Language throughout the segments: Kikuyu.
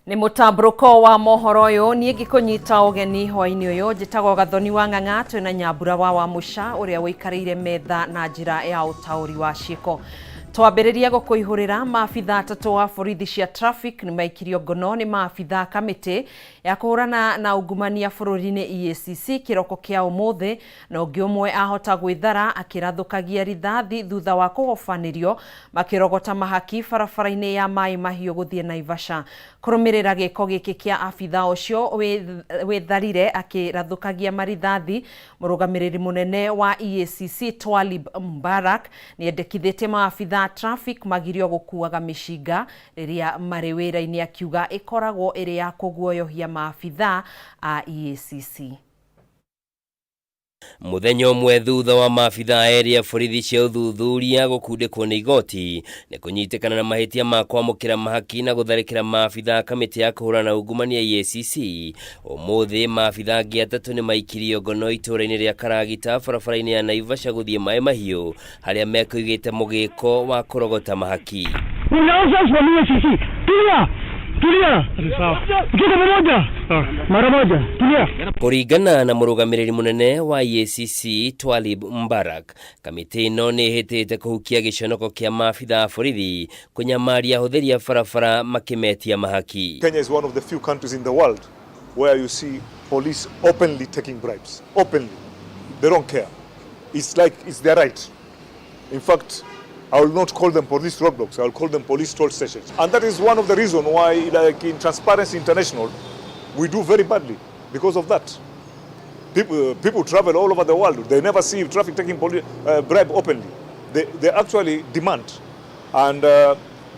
Nĩ mũtambũrũko wa mohoro ũyũ niĩ ngĩkũnyita ũgeni hwainĩ ũyũ. Njĩtagwo Gathoni wa Ng'ang'a, twĩna Nyambura wa Wamũca ũrĩa ũikarĩire metha na njĩra ya ũtaũri wa ciĩko. Twambĩrĩria gũkũihũrĩra, maabitha atatũ a borithi cia traffic nĩ maikirio ngono nĩ maabitha a kamĩtĩ ya kũhũrana na ungumania bũrũri-inĩ EACC kĩroko kĩa ũmũthĩ, na ũngĩ ũmwe ahota gwĩthara akĩrathũkagia rithathi thutha wa kũgobanĩrio makĩrogota mahaki barabara-inĩ ya Maĩ Mahiũ gũthiĩ Naivasha. Kũrũmĩrĩra gĩko gĩkĩ kĩa abitha ũcio wĩtharire akĩrathũkagia marithathi, mũrũgamĩrĩri mũnene wa EACC Twalib Mbarak nĩendekithĩtie maabitha a traffic magirio gũkuaga mĩcinga rĩrĩa marĩ wĩra-inĩ, akiuga ĩkoragwo ĩrĩ ya kũguoyohia maabitha a EACC. Mũthenya ũmwe thutha wa maabitha erĩ a borithi cia ũthuthuria gũkundĩkwo nĩ igoti nĩ kũnyitĩkana na mahĩtia ma kwamũkĩra mahaki na gũtharĩkĩra maabitha a kamĩtĩ ya kũhũrana na ungumania EACC, ũmũthĩ maabitha angĩ atatũ nĩ maikirio ngono itũũra-inĩ rĩa Karagita barabara-inĩ ya Naivasha gũthiĩ Maĩ Mahiũ harĩa mekũigĩte mũgĩko wa kũrogota mahaki. Tulia, tulia. Tuko pamoja. Mara moja. Tulia. Kũringana na mũrũgamĩrĩri mũnene wa EACC Twalib Mbarak, kamĩtĩ ĩno nĩ ĩhĩtĩte kũhukia gĩconoko kĩa maabitha a borithi kũnyamaria ahũthĩri a barabara makĩmetia mahaki. Kenya is one of the few countries in the world where you see police openly taking bribes. Openly. They don't care. It's like it's their right. In fact, I will not call them police roadblocks, I will call them police toll stations. And that is one of the reasons why, like in Transparency International, we do very badly because of that. People travel all over the world. They never see traffic taking bribe openly. They actually demand. And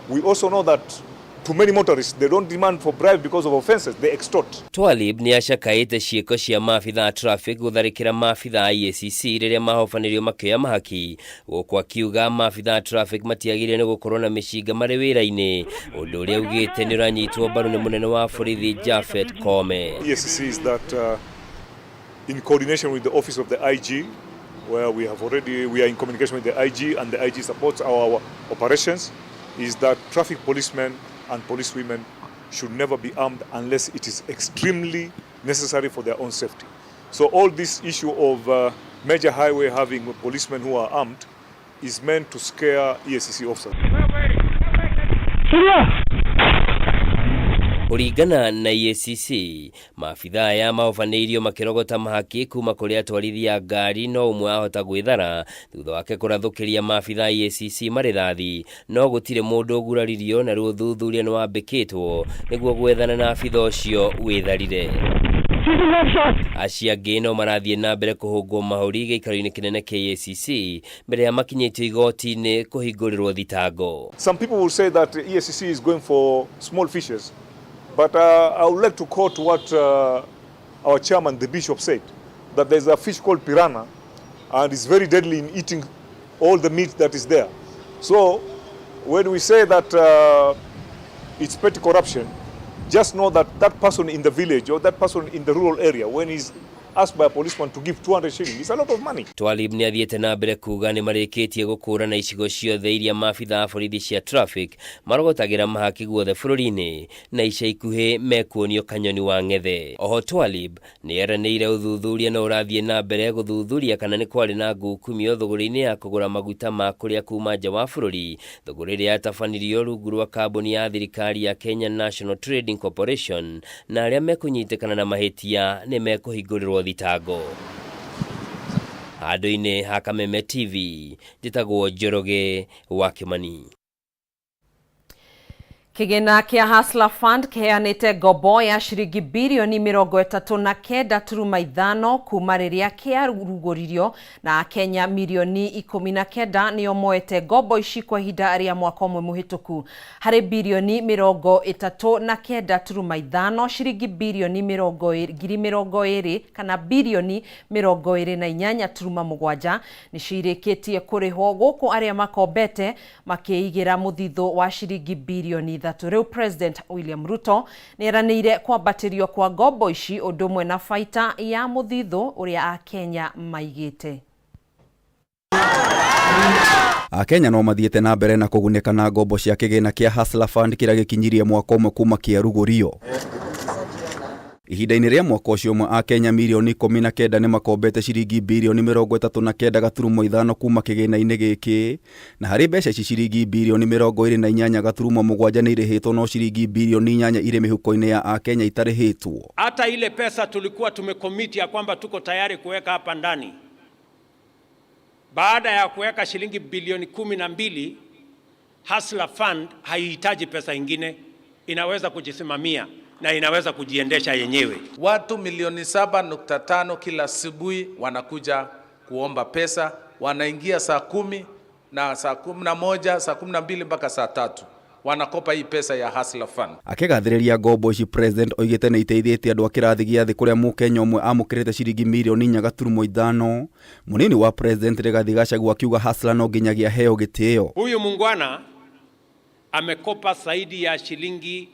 we also know that to many motorists, they don't demand for bribe because of offenses, they extort. Twalib nĩ acakaĩte ciĩko cia maabitha a traffic gũtharĩkĩra maabitha a EACC rĩrĩa mahobanĩrio makĩoya mahaki, gũkũ akiuga maabitha a traffic matiagĩrĩire nĩ gũkorwo na mĩcinga marĩ wĩra-inĩ, ũndũ ũrĩa augĩte nĩ ũranyitwo mbaru nĩ mũnene wa borithi Japhet Koome. EACC is that in coordination with the office of the IG, where we have already, we are in communication with the IG and the IG supports our operations, is that traffic policemen and policewomen should never be armed unless it is extremely necessary for their own safety. So all this issue of major highway having policemen who are armed is meant to scare EACC officers. Tulia. Kũringana na EACC, maabitha aya mahobanĩirio makĩrogota mahaki kuma kũrĩ atwarithia a ngari, no ũmwe ahota gwĩthara thutha wake kũrathũkĩria maabitha a EACC marĩthathi, no gũtirĩ mũndũ ũguraririo na rĩu ũthuthuria nĩ wambĩkĩtwo nĩguo gwethana na abitha ũcio wĩtharire. Acio angĩ no marathiĩ na mbere kũhũngwo mahũri gĩikaro-inĩ kĩnene kĩa EACC mbere ya makinyĩtio igoti-inĩ kũhingũrĩrwo thitango. Some people will say that EACC is going for small fishes, but I would like to quote what our chairman, the bishop, said, that there's a fish called piranha and it's very deadly in eating all the meat that is there. So when we say that it's petty corruption, just know that that person in the village or that person in the rural area, when he's asked by a policeman to give 200 shillings, it's a lot of money. Twalib nĩ athiĩte na mbere kuga nĩ marĩkĩtie gũkũrana icigo ciothe iria maabitha a borithi cia traffic marogotagĩra mahaki guothe bũrũri-inĩ, na ica ikuhĩ mekuonio kanyoni wa ng'ethe. Oho Twalib nĩ eranĩire ũthuthuria no ũrathiĩ na mbere gũthuthuria kana nĩ kwarĩ na ngukumio thũgũrĩ-inĩ ya kũgũra maguta ma kũrĩa kuma nja wa bũrũri, thũgũrĩ ĩrĩa yatabanirio rungu rwa kambuni ya thirikari ya Kenya National Trading Corporation, na arĩa mekũnyitĩkana na mahĩtia nĩ mekũhingũrĩrwo thitango. Handũ-inĩ ha Kameme TV, njĩtagwo Njoroge wa Kĩmani. Kĩgĩna kĩa Hustler Fund kĩheanĩte ngombo ya ciringi birioni 39.5 kuma rĩrĩa kĩarugũririo, na Akenya mirioni 19 nĩo moete ngombo ici kwa ihinda rĩa mwaka ũmwe mũhĩtũku. Harĩ birioni 39.5, ciringi birioni mĩrongo ngiri 20 kana birioni 28.7 nĩcio irĩkĩtie kũrĩhwo, gũkũ arĩa makombete makĩigĩra mũthithũ wa ciringi birioni 3. Rĩu President William Ruto nĩ eranĩire kwambatĩrio kwa ngombo ici ũndũ ũmwe na baita ya mũthithũ ũrĩa Akenya maigĩte. Akenya no mathiĩte na mbere na kũgunĩka na ngombo cia kĩgĩna kĩa Hustler Fund kĩrĩa gĩkinyirie mwaka ũmwe kuma kĩarugũrio. Ihinda-inĩ rĩa mwaka ũcio ũmwe, Akenya mirioni 19 nĩ makombete ciringi birioni 39.5 kuma kĩgĩna-inĩ gĩkĩ, na harĩ mbeca ici ciringi birioni 28.7 nĩ irĩhĩtwo, no ciringi birioni 8 irĩ mĩhuko-inĩ ya Akenya itarĩhĩtwo. Hata ile pesa tulikuwa tumecommit ya kwamba tuko tayari kuweka hapa ndani, baada ya kuweka shilingi bilioni 12, Hustler Fund haihitaji pesa ingine, inaweza kujisimamia na inaweza kujiendesha yenyewe. Watu milioni 7.5 kila asubuhi wanakuja kuomba pesa, wanaingia saa 10 na saa 11, saa 12 mpaka saa 3 wanakopa hii pesa ya Hustler Fund. Akĩgathĩrĩria ngombo ici, President oigĩte nĩ iteithĩtie andũ a kĩrathi gĩa thĩ, kũrĩa mũkenya ũmwe amũkĩrĩte ciringi mirioni 4.5. Mũnini wa President Rigathi Gachagua akiuga Hustler no nginyagia heo gĩtĩo. Huyu mungwana amekopa zaidi ya shilingi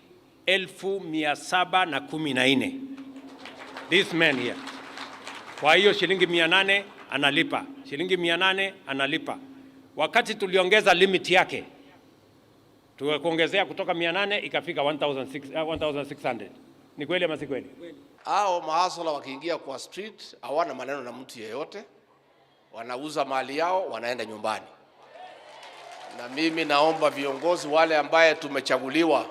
714,000. This man here. Kwa hiyo shilingi 800 analipa, shilingi 800 analipa. Wakati tuliongeza limit yake, tukakuongezea kutoka 800 ikafika 1600. Ni kweli ama si kweli? Hao mahasla wakiingia kwa street hawana maneno na mtu yeyote, wanauza mali yao, wanaenda nyumbani. Na mimi naomba viongozi wale ambaye tumechaguliwa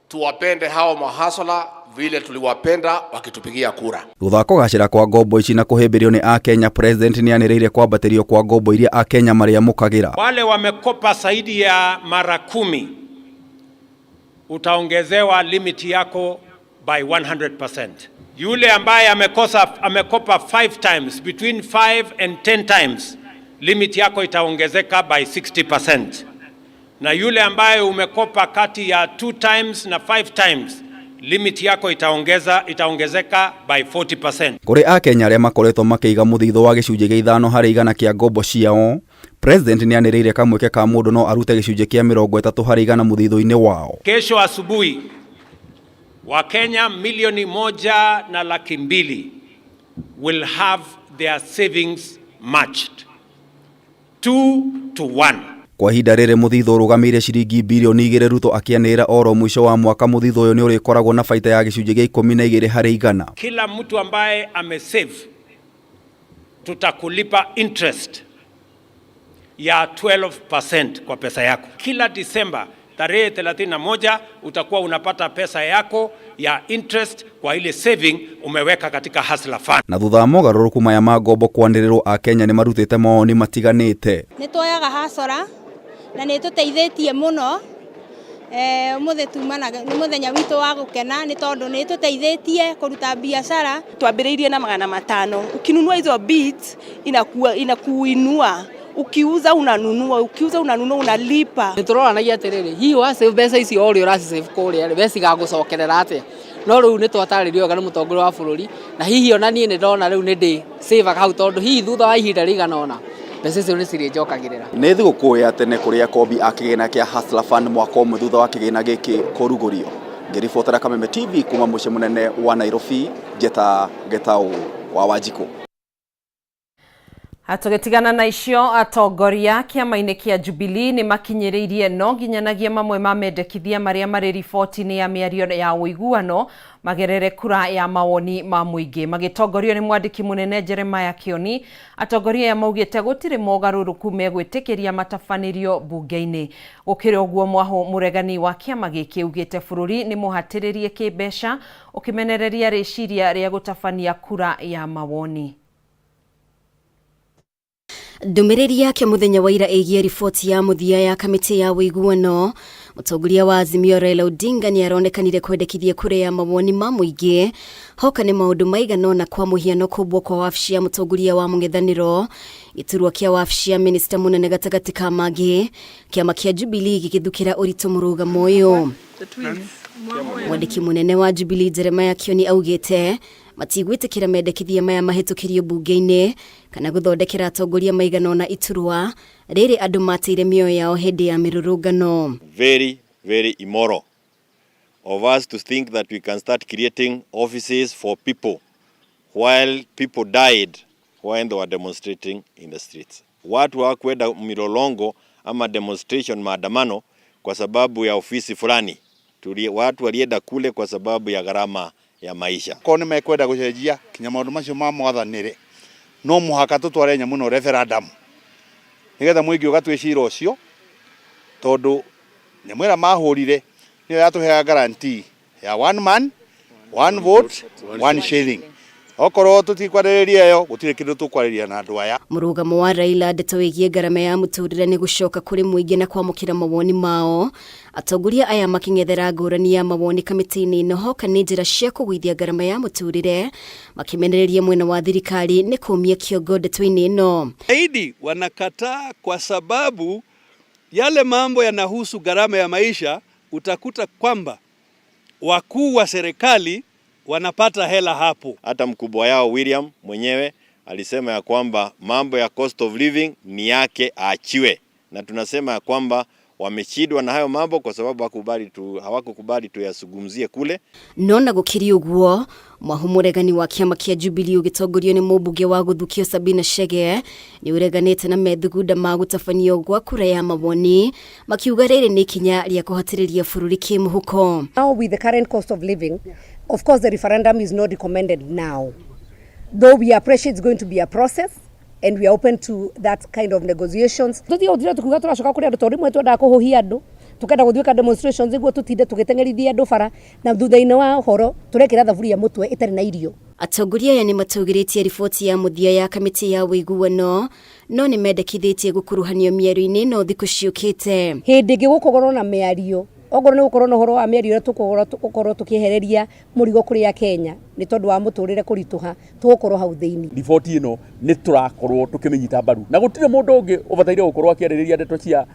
tuwapende hao mahasla vile tuliwapenda wakitupigia kura. Thutha wa kũgacĩra kwa ngombo ici na kũhĩmbĩrio nĩ Akenya, President nĩ anĩrĩire kwambatĩrio kwa ngombo iria Akenya marĩamũkagĩra. Wale wamekopa zaidi ya mara 10, utaongezewa limit yako by 100%. Yule ambaye amekopa 5 times, between 5 and 10 times, limit yako itaongezeka by 60%. Na yule ambaye umekopa kati ya 2 times na 5 times, limit yako itaongezeka by 40%. Kũrĩ Akenya arĩa makoretwo makĩiga mũthithũ wa gĩcunjĩ gĩa 5% kĩa ngombo ciao, President nĩ anĩrĩire kamweke ka mũndũ no arute gĩcunjĩ kĩa 30% mũthithũ-inĩ wao. Kesho asubuhi Wakenya milioni 1,200,000 will have their savings matched 2 to 1. Kwa ihinda rĩrĩ mũthithũ ũrũgamĩire ciringi birioni 2, Ruto akĩanĩrĩra oro mũico wa mwaka mũthithũ ũyũ nĩ ũrĩkoragwo na baita ya gĩcunjĩ gĩa 12%. Kila mtu ambaye amesave tutakulipa interest ya 12% kwa pesa yako. Kila Disemba tarehe 31 utakuwa unapata pesa yako ya interest kwa ile saving umeweka katika Hustler Fund. Na thutha wa mogarũrũku maya ma ngombo kwanĩrĩrwo, Akenya nĩ marutĩte mawoni matiganĩte. Nĩ tuoyaga Hustler na nĩ tũteithĩtie mũno. Ũmũthĩ tumana nĩ mũthenya witũ wa gũkena nĩ tondũ nĩ tũteithĩtie kũruta biacara. Twambĩrĩirie na 500. Ukinunua hizo beads inakuinua, ukiuza unanunua, ukiuza unanunua, unalipa. Nĩ tũroranagia atĩrĩrĩ, hihi wa save mbeca ici o ũrĩa ũraci save kũrĩa rĩ, mbeca cigagũcokerera atĩa? No rĩu nĩ twatarĩrio wega nĩ mũtongoria wa bũrũri, na hihi ona niĩ nĩ ndona rĩu nĩ ndĩ save hau, tondũ hihi thutha wa ihinda rĩigana ũna mbeca icio nĩ cirĩnjokagĩrĩra. Nĩ thigũkũ ya tene kũrĩ akombi a kĩgĩna kĩa Hustler Fund mwaka ũmwe thutha wa kĩgĩna gĩkĩ kũrugũrio. Ngĩribotera Kameme TV kuma mũciĩ mũnene wa Nairobi, Njeta Gĩtaũ wa Wanjikũ. Tũgĩtigana na icio, atongoria kĩama-inĩ kĩa Jubilee nĩ makinyĩrĩirie no nginyanagia mamwe ma mendekithia marĩa marĩ riboti-inĩ ya mĩario ya ũiguano magerere kura ya mawoni ma mũingĩ. Magĩtongorio nĩ mwandĩki mũnene Jeremiah Kioni, atongoria aya maugĩte gũtirĩ mogarũrũku megwĩtĩkĩria matabanĩrio mbunge-inĩ. Gũkĩrĩ ũguo, Mwahũ mũregani wa kĩama gĩkĩ ugĩte bũrũri nĩ mũhatĩrĩrie kĩmbeca, ũkĩmenereria rĩciria rĩa gũtabania kura ya mawoni. Ndũmĩrĩri yake mũthenya wa ira ĩgiĩ riboti ya mũthia ya kamĩtĩ ya ũiguano, mũtongoria wa Azimio Raila Odinga nĩ aronekanire kwendekithia kura ya mawoni ma mũingĩ hoka nĩ maũndũ maigana ũna, kwa mũhiano kũmbwo kwa wabici ya mũtongoria wa mũng'ethanĩro, gĩturwa kĩa wabici ya minista mũnene gatagatĩ ka mangĩ. Kĩama kĩa Jubilee gĩgĩthukĩra ũritũ mũrũgamo ũyũ. Mwandĩki mũnene wa Jubilee Jeremiah Kioni augĩte matigwĩtĩkĩra mendekithia maya mahĩtũkĩrio mbunge-inĩ kana gũthondekera atongoria maigana ũna iturwa rĩrĩ andũ mateire mĩoyo yao hĩndĩ ya mĩrũrũngano. Very, very immoral of us to think that we can start creating offices for people while people died when they were demonstrating in the streets. Watu hawakwenda milolongo ama demonstration, maandamano kwa sababu ya ofisi fulani. Watu walienda kule kwa sababu ya gharama ya maisha. Korwo nĩ mekwenda gũcenjia kinya maũndũ macio ma mwathanĩre, no mũhaka tũtware nyamũ ĩno referendum nĩgetha mũingĩ ũgatue cira ũcio, tondũ nyamũ ĩrĩa mahũrire nĩyo yatũheaga guarantee ya one man, one vote, one shilling. Okorwo tũtikwarĩrĩria ĩyo, gũtirĩ kĩndũ tũkwarĩria na andũ aya. Mũrũgamo wa Raila ndeto ĩgiĩ ngarama ya mũtũrĩre nĩ gũcoka kũrĩ mũingĩ na kwamũkĩra mawoni mao. Atongoria aya makĩng'ethera ngũrani ya mawoni kamĩtĩ-inĩ ĩno hoka nĩ njĩra cia kũgũithia ngarama ya mũtũrĩre, makĩmenereria mwena wa thirikari nĩ kũmia kĩongo ndeto-inĩ ĩno. Zaidi wanakataa kwa sababu yale mambo yanahusu gharama ya maisha, utakuta kwamba wakuu wa serikali wanapata hela hapo. Hata mkubwa yao William mwenyewe alisema ya kwamba mambo ya cost of living ni yake aachiwe, na tunasema ya kwamba wameshindwa na hayo mambo kwa sababu hawakukubali tuyazungumzie kule. No na gũkĩrĩ ũguo, mwahu mũregani wa kĩama kĩa Jubilee ũgĩtongorio nĩ mũmbunge wa gũthukio Sabina Chege nĩ ũreganĩte na methugunda ma gũtabanio gwa kura ya mawoni, makiuga rĩrĩ nĩ ikinya rĩa kũhatĩrĩria bũrũri kĩmũhuko. Now with the current cost of living, of course the referendum is not recommended now. Though we appreciate it's going to be a process and we are open to that kind of negotiations. Tutige gũtinda tukiuga tũracoka kũrĩ andũ, tondũ rĩmwe twendaga kũhũhia andũ, tukenda gũthiĩ demonstrations nĩguo tũtinde tũgĩteng'erithia andũ bara, na thutha-inĩ wa ũhoro tũrekĩra thaburia mũtwe ĩtarĩ na irio. Atongoria aya nĩ matũgĩrĩtie riboti ya mũthia ya kamĩtĩ ya ũiguano, no nĩ mendekithĩtie gũkuruhanio mĩario-inĩ ĩno thikũ ciũkĩte. Hĩndĩ ĩngĩ gũkũgorwo na mĩario, okorwo nĩ gũkorwo na ũhoro wa mĩario ĩrĩa tũgũkorwo tũkĩehereria mũrigo kũrĩ Akenya nĩ tondũ wa mũtũrĩre kũritũha, tũgũkorwo hau thĩinĩ. Riboti ĩno nĩ tũrakorwo tũkĩmĩnyita mbaru, na gũtirĩ mũndũ ũngĩ ũbataire gũkorwo akĩarĩrĩria ndeto cia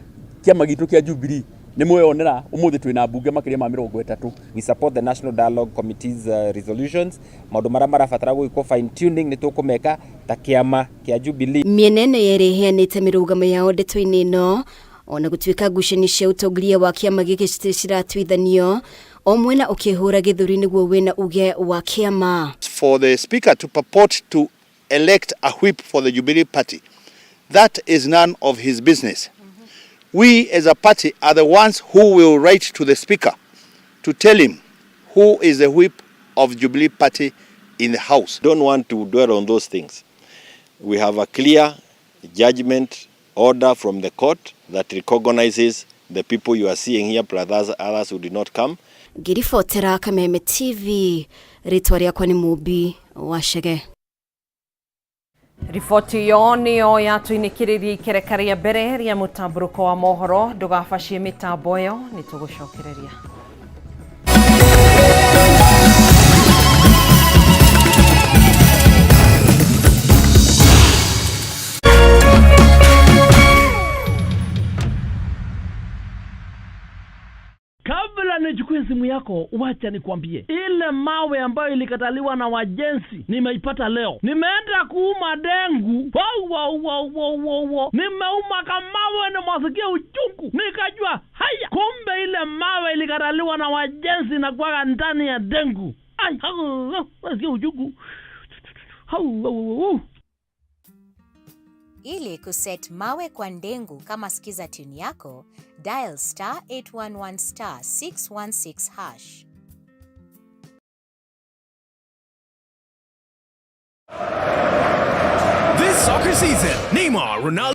kĩama gitũ kĩa Jubilee. Nĩ mweyonera ũmũthĩ twĩna mbunge makĩria ma 30. We support the National Dialogue Committee's resolutions. Maũndũ marĩa marabatara gwĩkwo fine tuning nĩ tũkũmeka ta kĩama kĩa Jubilee. Mĩena ĩno yerĩ ĩheanĩte mĩrũgamo yao ndeto-inĩ ĩno, ona gũtuĩka ngucanio cia ũtongoria wa kĩama gĩkĩ citirĩ ciratuithanio, o mwena ũkĩhũra gĩthũri nĩguo wĩna uge wa kĩama. For the speaker to purport to elect a whip for the Jubilee Party, that is none of his business. We as a party are the ones who will write to the speaker to tell him who is the whip of Jubilee Party in the house. Don't want to dwell on those things. We have a clear judgment order from the court that recognizes the people you are seeing here, plus others who did not come. Ngĩribotera Kameme TV, rĩtwa rĩakwa nĩ Mũmbi wa Chege. Riboti ĩyo nĩyo yatũinĩkĩrĩria ikereka rĩa mbere rĩa mũtambũrũko wa mohoro. Ndũgabacie mĩtambo ĩyo, nĩ tũgũcokereria. Kabla nichukue simu yako, wacha nikwambie, ile mawe ambayo ilikataliwa na wajenzi nimeipata leo. Nimeenda kuuma dengu, wow, wow, wow, wow, wow, wow. Nimeuma kamawe, nimwasikia uchungu, nikajua haya, kumbe ile mawe ilikataliwa na wajenzi na kuwaga ndani ya dengu. Ai, hau, hau, nasikia uchungu. Hau, hau, hau. Ili kuset mawe kwa ndengu kama skiza tune yako, dial star 811 star 616 hash. This soccer season, Neymar, Ronaldo